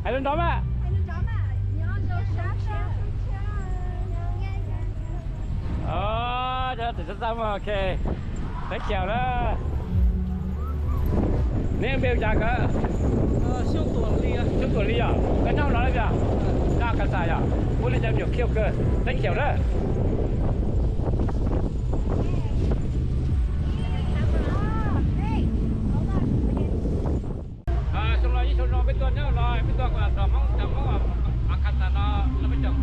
Hais lus nrov mas. Cov tim txaj txaj muag, ok. Thank you na. Neb npe hu cas kawg? Xyooj Tuam Lis yog. Koj nyob no lawm yog? Nyob Arkansas yog? Ua li cas me nyuam cute kawg. Thank you na. Xyoo no ib xyoo no peb tuaj nyob no peb tuaj kom cov Hmoob, cov Hmoob Arkansas no, no peb cov,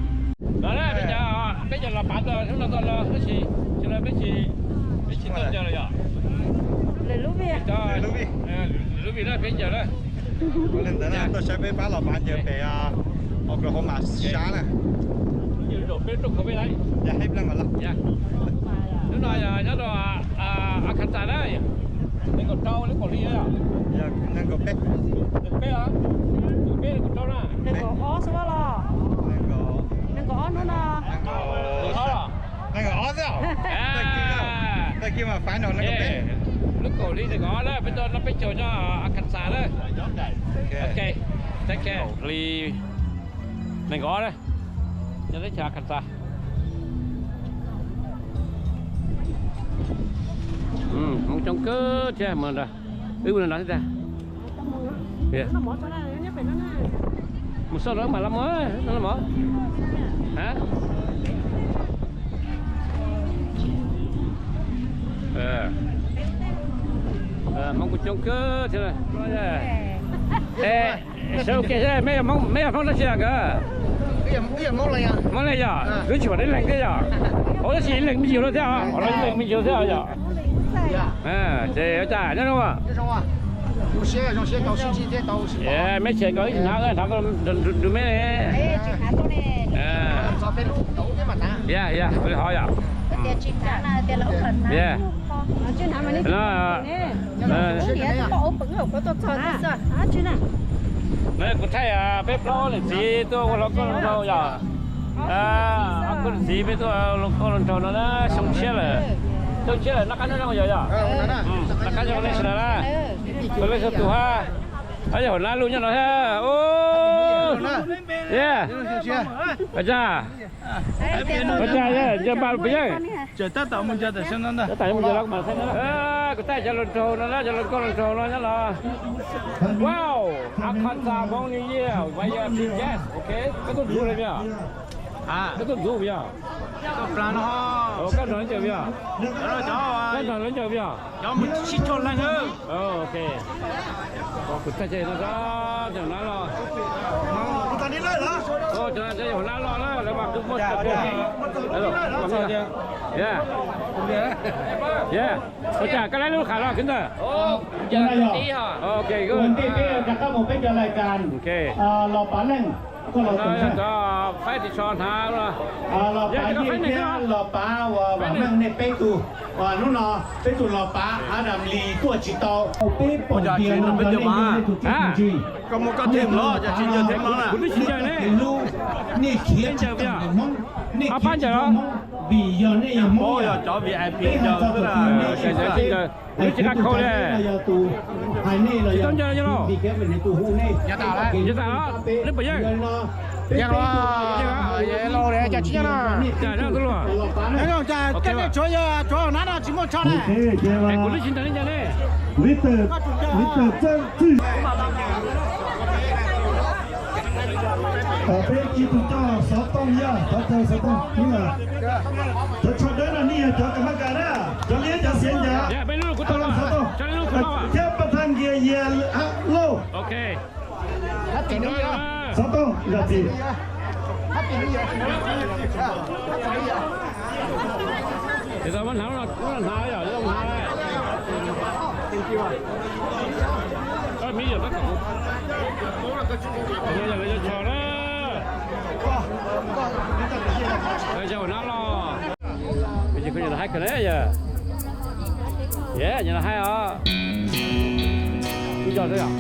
no peb cov, peb cov los pav hnub no tuaj no tab sis xyoo no peb tsis, peb tsis tuaj ncaws lawm yom. Lwm lub vij, lwm lub vij na peb ncaws na. Ua li ntawd na, tuaj saib peb pab los pav ncaws pem Oklahoma sab na. Peb tuaj khaws peb lawm. Hnub no yog nyob rau Arkansas na. Nees nkaum rau lub kaum hli, nees nkaum peb, nees nkaum peb, nees nkaum rau na. Nees nkaum ob xwb los? Nees nkaum ob hnub no. Nees nkaum ob xwb. Tag kis mas final nees nkaum peb. Lub kaum hli nees nkaum ob na, peb tuaj noj peb caug nyob Arkansas na. Ok, tag kis hli nees nkaum ob na, nyob teb chaws Arkansas. Hmoob coob kawg thiab mus nrad, wb mus nrad thiab tiag. Mus xauj no mam los mus, los mus. Hmoob kuj coob kawg thiab. Sawv ua ke seb, meb yog Hmoob dab tsi nkawd? Hmoob Liaj yog, twb tsis pom ib leeg thiab yog. Ov, tab sis ib leeg me ntsis no thiab os, ib leeg me ntsis thiab yog. Ces ua cas nyob zoo? Meb tseem nkaus ib tug hnav, hnav du meb ne. Ya, ya, kuv li hov yom. Ya. No, no, kuv thaij peb plaub leej txiv tuaj ua hluas nkauj hluas nraug yom. Ob tug leej txiv peb tuaj ua hluas nkauj hluas nraug no na, xyoo tshiab lawm. Xyoo tshiab lawm noj qab nyob zoo yom, yog? Noj qab nyob zoo nej sawv daws na. Tus leej txhua tus hab. Yog hauv nab lug nyob no thiab. Ua cas, ua cas nco npa pes yeej. Tab tom mus nco lawm. Kuv thaij cov hluas nraug no na, cov hluas nkauj hluas nraug no nyob no. Wow, Arkansas Hmoob New Year, Y Y P guest, ok. Koj tuaj ntxuav li me os? Koj tuaj ntxuav me os? Koj nrog lawv ncaws me os? Koj nrog lawv ncaws me os? Ok. Kuv thaij cov no, cov nab loj. Cov no cov yog nab loj na, lawv mas kuj muaj cov peb. Ua cas koj laib lub qham los kwv ntawd? Ok, ua ntej peb rov qab mus peb cov lais kas, los pav leej, koj los tus faib ris tsho hnav, los pav yeej thiab los pav uas vam meej nej peb tug. Hnub no peb tug los pav Adam Lee tuaj tsis tau, peb pom tias no nej tus txiv tus ntsig, nej tus los pav no nej txawj kev hlub, nej khiav tsis tau Hmoob, nej khiav tsis tau Hmoob, vim yog nej yog Hmoob, peb hais txog tus nej tsis tau, kuv tsis qab khau li. Yog tus hais nej los yog tus hu nej, tus hu nej, peb no peb tus nej tsis nyob no. Cov nej tsuav yog tsuav nab no tsis muaj tsho na. Kuv lub tsis ntawd ne. Victor, Victor Txawj Txwj. Peb ib tug coj Xov Tooj yog, thov caw Xov Tooj ib yam. Cov tsho dawb no nej yog cov kas mab kas na, cov liab cov xiav ncav. Xov Tooj thiab Paj Thaj Nkias Yias Lauj. Xov Tooj zam txim. Nab los. Ces koj nyiam los haib kawg na yog? Yog, nyiam los haib os. Ib co xwb yom?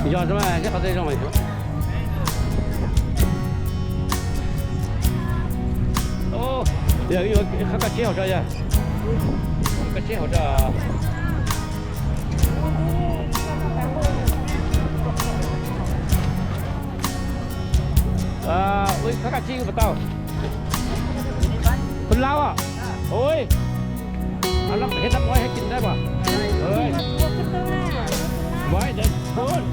Yog, qhov tej zoo. Yog, qhov kab tsheb hauv tso yog. Kab tsheb hauv tso. Ua ib qho kab tsheb puas tau? Puas laub? Ui, no peb tab muab hais kin dab mas. Why that good?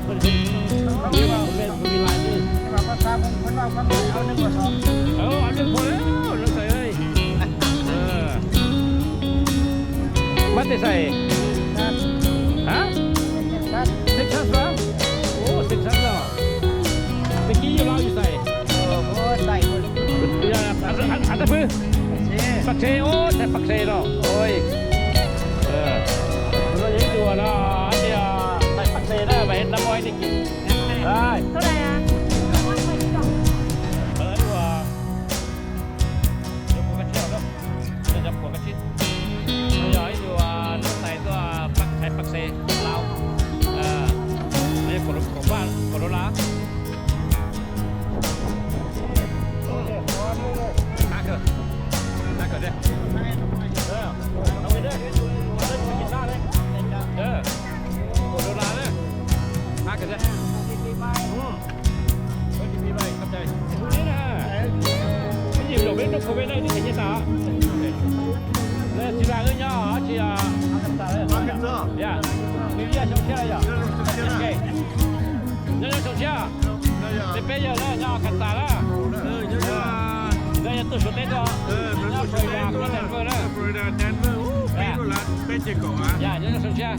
Mas tej xais? Hab? Texas mas? Ua Texas los. Tag kis yug laub yug xais? Ab tab pwg? Paj Kse, ua thaij Paj Kse no. Ua, no yog ib tug no, tias thaij Paj Kse na, mas tab muab ib tug kin. Yog ib tug nus tais tuaj thaij Paj Kse laub. Corona. Tsis las wb nyob tsis, nws yog xyoo tshiab yog? Nyob xyoo tshiab. Ces peb yawg na nyob Arkansas na. Nyob tuaj Suav teb tuaj, nyob Florida, nyob Denver na. Yog, nyob xyoo tshiab.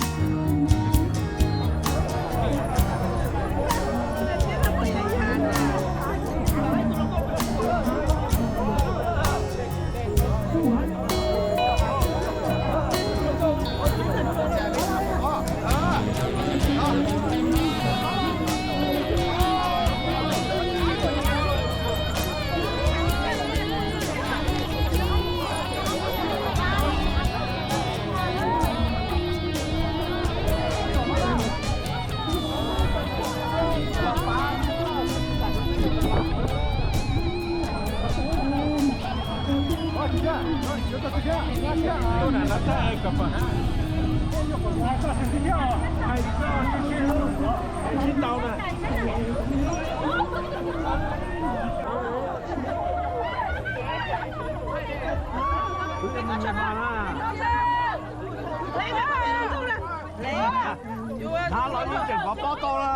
Thab los yeej tseem pov pob tau na.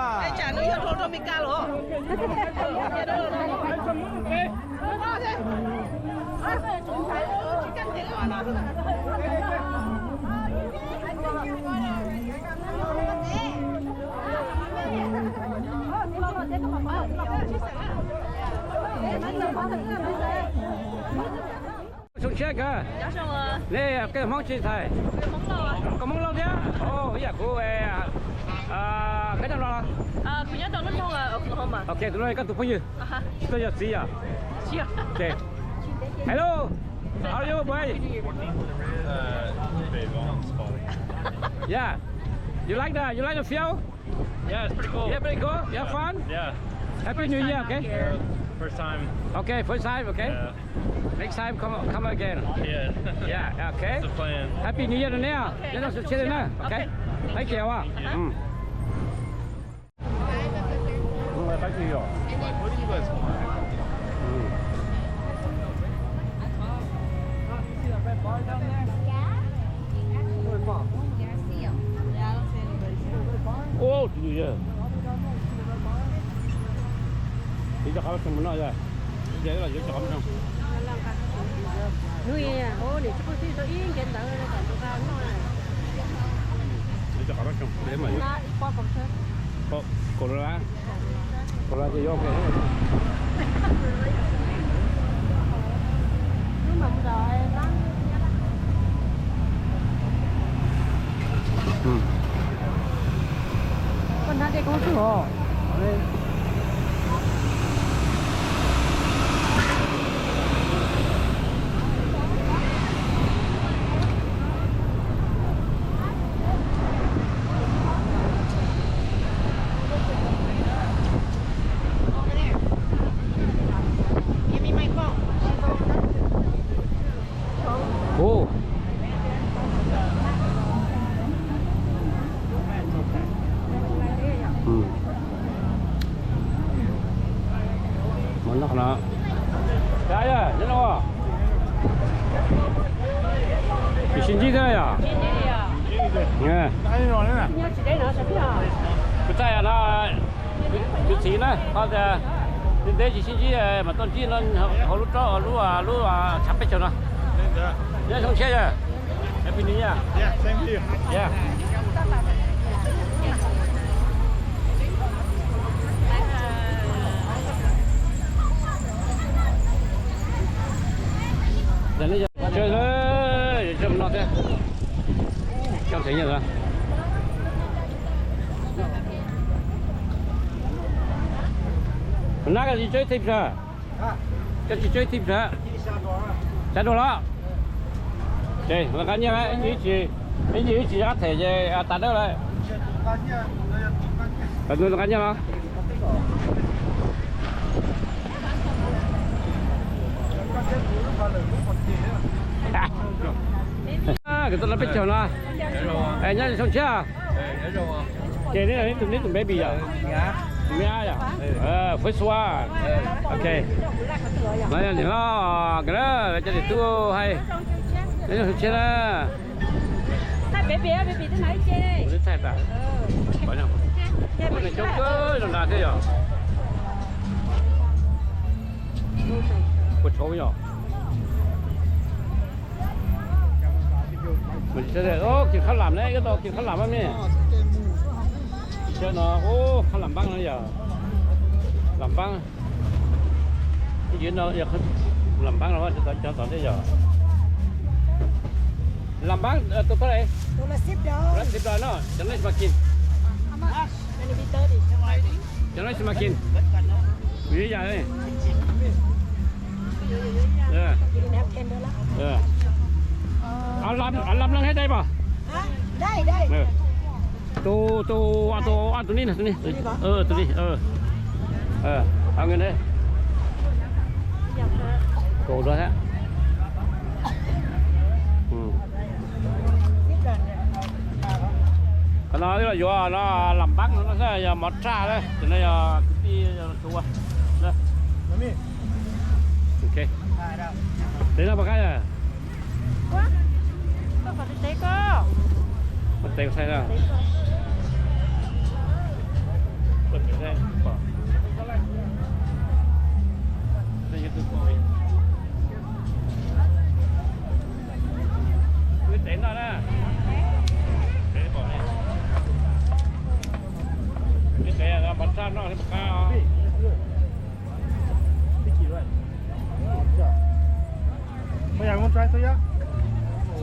Xyoo tshiab kawg. Nej koj Hmoob tsis Thaib? Koj Hmoob Lauj thiab? Ib yam kuv. Koj nyob no los? Ok, tus no koj tus phooj ywg? Koj yog txiv yom? Hello. How are you, boy? Yeah. You like the, you like the field? Yeah, it's pretty cool. Yeah, pretty cool. You have fun? Yeah. Happy New Year, okay? First time. Okay, first time, okay? Yeah. Next time, come, come again. Yeah. Yeah, okay. That's the plan. Happy New Year na. Nyob zoo xyoo tshiab na. Okay. Thank you. Ib co qhov xyoo mus no yog, ces los yuav co qhov xyoo. Hnub ib, niam tsis pub tij tau ib nkev ntawd kom tus nqa noj. Yuav co qhov xyoo, kaum lab, kaum lab ces yuav. Koj nab dej koob xwb os. Kuv txhais no, kuv txiv na, qhov tias ntev ntev tsis sib ntsib mas tuaj ntsib no hauv lub rob, lub, lub tshav peb caug no. Nyob zoo thiab yog. Happy New Year. Ua no thiab. Coj tsev nyiaj na. Nab koj tsis tso ib txhij pes tsawg? Koj tsis tso ib txhij pes tsawg? Xya duas los? Ces nqa nyiaj, ib ntsis, ib ntsis, ib ntsis qab them ces tas dawb lawm. Nqa nyiaj los? Koj tuaj no peb caug no. Nyob zoo tshiab. Ces neb tus, neb tus baby yom? Tus me ab yom? First one. Ok. Nyob zoo tshiab, cov niam tub hais. Nyob zoo tshiab na. Thaij baby, baby twb no ib ce. Kuv twb thaij tas. Kuv niam coob kawg zoo nrad thiab yom. Puas tshauv yom? Kis khab lam ne, ib tau kis khab lam me. Kis no, khab lam npaab no yog lam npaab. Lam npaab no cov tom ntej yog lam npaab tus thab le. Tus lab xib dos no, cov no xi mas kis. Cov no xi mas kis. Vim yam lam leej hab dai pom. Tus, tus, tus, tus ni, tus ni, tus ni. Kaum dua thiab. Qhov no los yuav no lam npaab no xwb, yog mov raj na, ces no yog kwv tij tsuv ua. Tes no pom qab. Tes saib na. Tes no na. Tes pom ne. Tes mov raj no pom qab. Mày ăn con trai thôi á.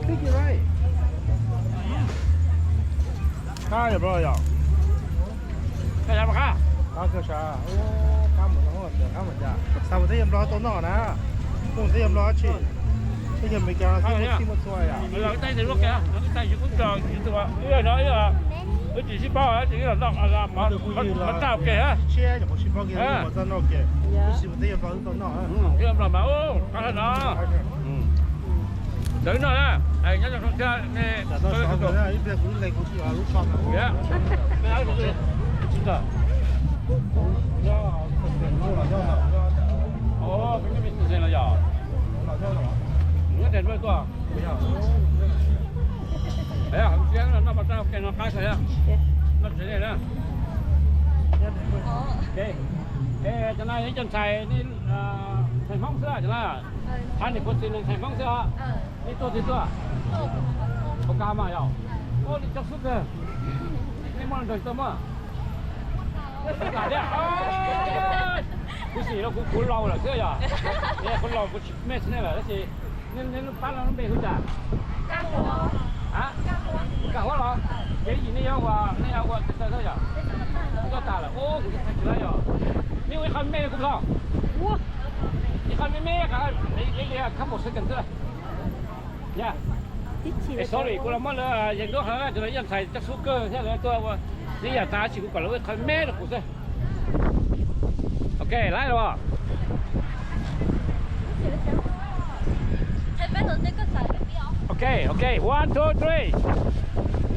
Speak it right. Qab yom bro yom. Qab yom qab. Qab kawg sas. Qab mus no qab mus cas. Xav mus teb yog Nplog tau noj na. Mus teb yog Nplog tsis. Teb yog Meskas tsis muaj txhua yom. Wb tsis sib paub, wb tsis los noj, mas tau ke. Teb yog Nplog mas qab no. Ntawd no na, nyob zoo thiab ne. Noj mas rau ke no qab kawg. Noj tsev na. Cov no ib co ntxhais, ntxhais Hmoob xwb cov no. Thab niam puav txiv ntxhais Hmoob xwb os. Nej tuaj twg tuaj? Hauv Kab Hab mas yog. Ua li cov xub kawg. Nej muaj nrog tuaj muaj? Kuv xim los kuv, kuv laus lawm xwb yog. Kuv laus kuv tsis mej tsis nej lawm tab sis nej lub pab no lub npe hu cas? Kaj Huab los? Ces yim nej yuav ua, nej yuav ua txawj txawj yog? Koj tas lawm, kuv tsis tau yog. Nej ua ib qho me kuv los. Ib qho me me, couple second xwb. Sorry, kuv los muab lawv yees duab qhov no, cov no ib co ntxhais coj xub kawg thiab lawv tuaj ua, nej yam tas tsis kuv kom lawv ua ib qho me rau kuv xwb. Ok, laib los. Ok, ok, one, two, three.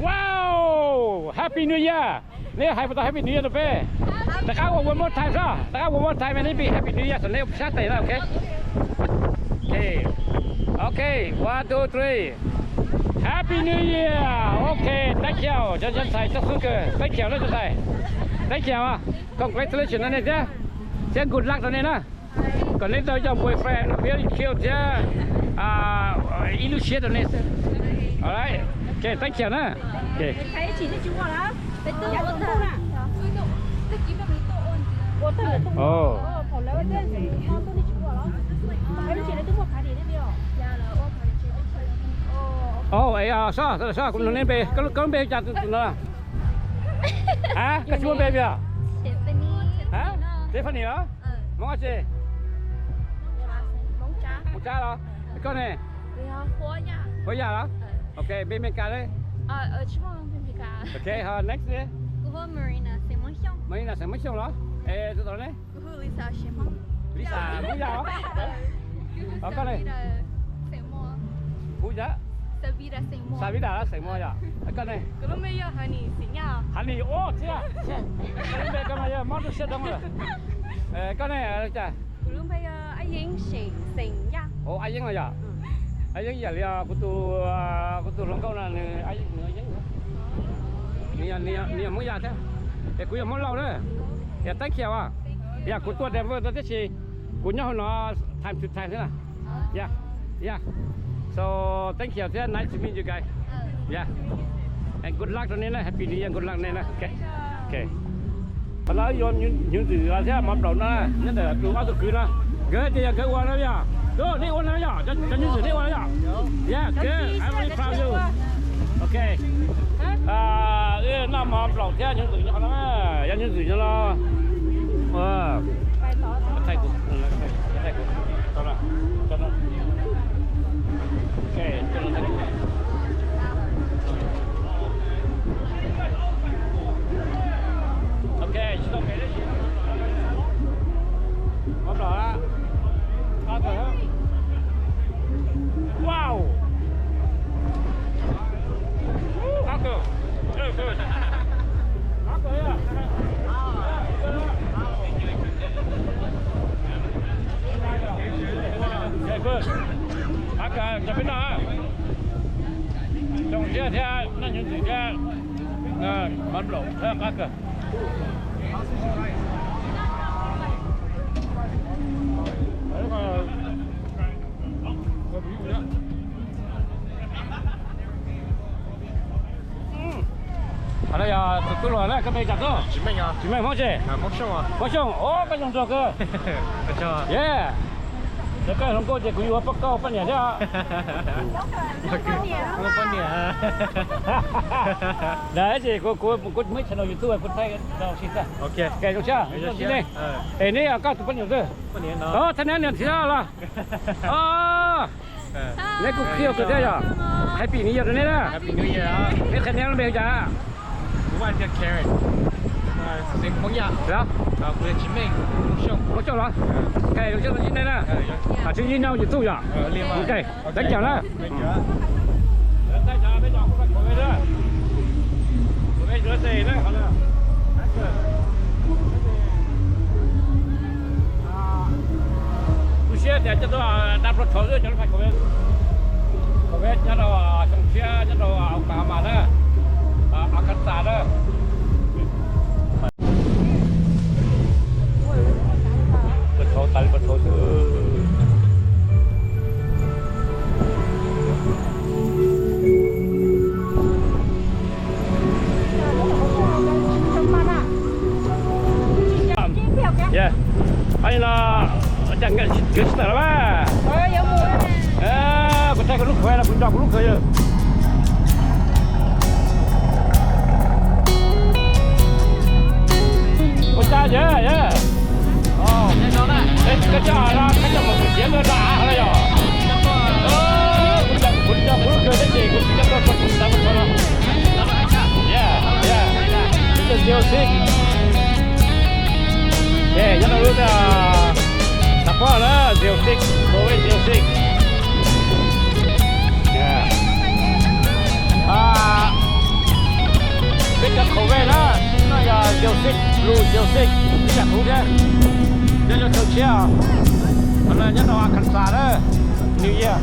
Wow, Happy New Year. Neb hais puas tau Happy New Year rau peb? Rov qab ua one more time soj, rov qab ua one more time, neb pib Happy New Year rau neb sab tes na, ok. Ok, ok, one, two, three. Happy New Year. Ok, thank you, cov ntxhais txoj xub kawg, thank you na cov ntxhais, thank you, congratulations rau nej thiab, thiab good luck rau nej na, kom nej tau cov boyfriend very cute thiab ib lub siab rau nej. Alright, ok, thank you na. Ok. Oh, sob, sob, kuv nug nej npe, koj lub npe hu cas tus no? Ha, koj tsis muaj npe li os? Tiffany los? Hmoob dab tsi? Hmoob Tsab los? Koj ne? Huab Yaj los? Ok, npe Meskas ne? Ok, ho next ne? Marina xeem Muas Xyooj los? Es tus tod ne? Lisa Hmoob Yaj los? Koj ne? Hu yam? Savita los xeem Muas yom? Koj ne? Honey, ua txiv, koj lub npe koj mas yog mob rau siab doo lawm. Koj ne? Cas? Ua Ab Yeeb los yom? Ab Yeeb ib yam li kuv tus, kuv tus hluas nkauj no nws Ab Yeeb, nws Ab Yeeb, nws yog Hmoob Yaj thiab. Es kuv yog Hmoob Lauj na. Yog thank you, yog kuv tuaj Denver tiam sis kuv nyob hauv no time to time thiab na. Yeah, yeah. So thank you thiab nice to meet you guys. Yeah. And good luck rau nej na, happy new year, good luck nej na. Ok. Ok. Qhov no yog hnyuv ntxwm thiab mov nplaum no nyob ntawm tus ob tug kwv no. Nkawd hais tias yog nkawd ua no yog. Nej ua no yog, cov hnyuv ntxwm nej ua no yog. Yeah, good. I'm really proud of you. Ok. Wb noj mov nplaum thiab hnyuv ntxwm nyob qhov no, yog hnyuv ntxwm nyob no. Ok, tsis tau pem dab tsi. Mov nplaum. Wow. Qab kawg. Qab kawg, cov peb noj. Zoo siab thiab noj hnyuv ntxwm thiab mov nplaum thiab qab kawg. Qhov no yog tus tub hluas na, koj npe cas tub? Tsis Meej, Hmoob tsi? Hmoob Xyooj, o koj zoo nraug kawg. Ye, yog koj hluas nkauj ces kuv yuav koj ua poj niam thiab. Ntawd ces kuv muab channel YouTube kuv thaij rau si xwb. Ok, zoo siab, zoo siab. Es neb koj tus poj niam twg? Thaj neb niam txiv los? Neb kuj qhia kawg thiab yog. Happy New Year rau neb na. Neb qhia neb lub npe hu cas? Hmoob Xyooj los? Zoo siab tau ntsib neb na. Tswv yim nyob YouTube yom. Ok, thank you na. Tu siab tias coj tuaj da pluag tshauv xwb cov lub phais Covid, Covid nyob rau xyoo tshiab nyob rau Oklahoma na, Arkansas na. Pluag tshauv tas li pluag tshauv xwb. Aw, no cas nkawd tsis tawm los mas. Kuv thaij kuv lub khav los kuv nco kuv lub khav yog. Ua cas yog, yog. Koj coj, koj coj mus siav koj rau av los yog. Kuv nco kuv lub khav tab sis kuv tsis coj tuaj txog no. Yeah, yeah. This is zero six. Yeah, nyob rau lub, xav pom na, zero six, Covid zero six. Peb cov Covid na, no yog zero six, blue zero six, ib yam kuv thiab. Nyob rau xyoo tshiab, qhov no nyob rau Arkansas na, New Year.